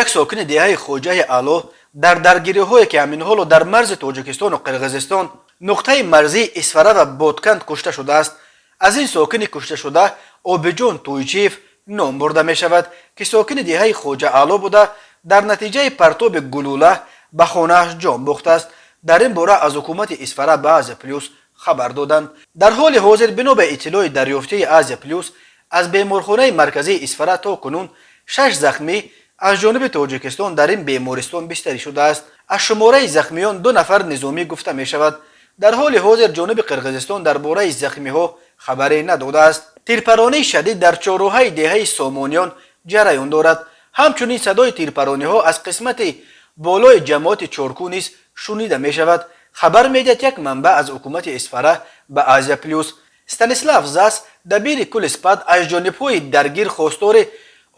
Як сокини деҳаи Хоҷаи Аъло дар даргириҳое, ки ҳамин ҳоло дар марзи Тоҷикистону Қирғизистон, нуқтаи марзии Исфара ва Ботканд, кушта шудааст. Аз ин сокини кушташуда Обиҷон Тӯйчиев ном бурда мешавад, ки сокини деҳаи Хоҷа Аъло буда, дар натиҷаи партоби гулӯла ба хонааш ҷон бохтааст. Дар ин бора аз ҳукумати Исфара ба Азия Плюс хабар доданд. Дар ҳоли ҳозир, бино ба иттилои дарёфтии Азия Плюс аз беморхонаи марказии Исфара, то кунун шаш захмӣ аз ҷониби Тоҷикистон дар ин бемористон бистарӣ шудааст. Аз шумораи захмиён ду нафар низомӣ гуфта мешавад. Дар ҳоли ҳозир ҷониби Қирғизистон дар бораи захмиҳо хабаре надодааст. Тирпаронии шадид дар чорроҳаи деҳаи Сомониён ҷараён дорад. Ҳамчунин садои тирпарониҳо аз қисмати болои ҷамоати Чоркӯ низ шунида мешавад, хабар медиҳад як манбаъ аз ҳукумати Исфара ба Азия Плюс. Станислав Зас, дабири кулли СПАД, аз ҷонибҳои даргир хостори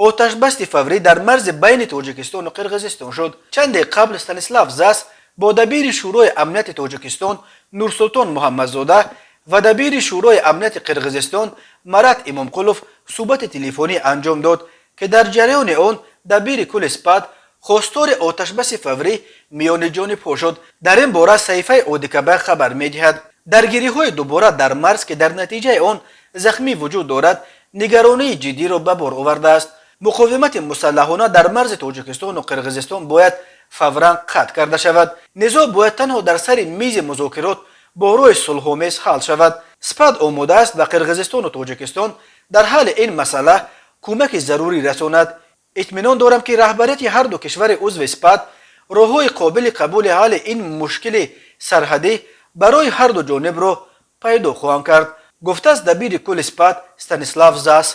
оташбасти фаврӣ дар марзи байни Тоҷикистону Қирғизистон шуд. Чанде қабл Станислав Зас бо дабири Шӯрои амнияти Тоҷикистон Нурсултон Муҳаммадзода ва дабири Шӯрои амнияти Қирғизистон Марат Имомқулов суҳбати телефонӣ анҷом дод, ки дар ҷараёни он дабири кулли СПАД хостори оташбаси фаврӣ миёни ҷонибҳо шуд. Дар ин бора саҳифаи ОДКБ хабар медиҳад. Даргириҳои дубора дар марз, ки дар натиҷаи он захмӣ вуҷуд дорад, нигаронии ҷиддиро ба бор овардааст. Муқовимати мусаллаҳона дар марзи Тоҷикистону Қирғизистон бояд фавран қатъ карда шавад. Низоъ бояд танҳо дар сари мизи музокирот бо роҳи сулҳомез ҳал шавад. СПАД омода аст ба Қирғизистону Тоҷикистон дар ҳалли ин масъала кӯмаки зарурӣ расонад. Итминон дорам, ки раҳбарияти ҳарду кишвари узви СПАД роҳҳои қобили қабули ҳалли ин мушкили сарҳадӣ барои ҳарду ҷонибро пайдо хоҳанд кард, гуфтааст дабири кулли СПАД Станислав Зас.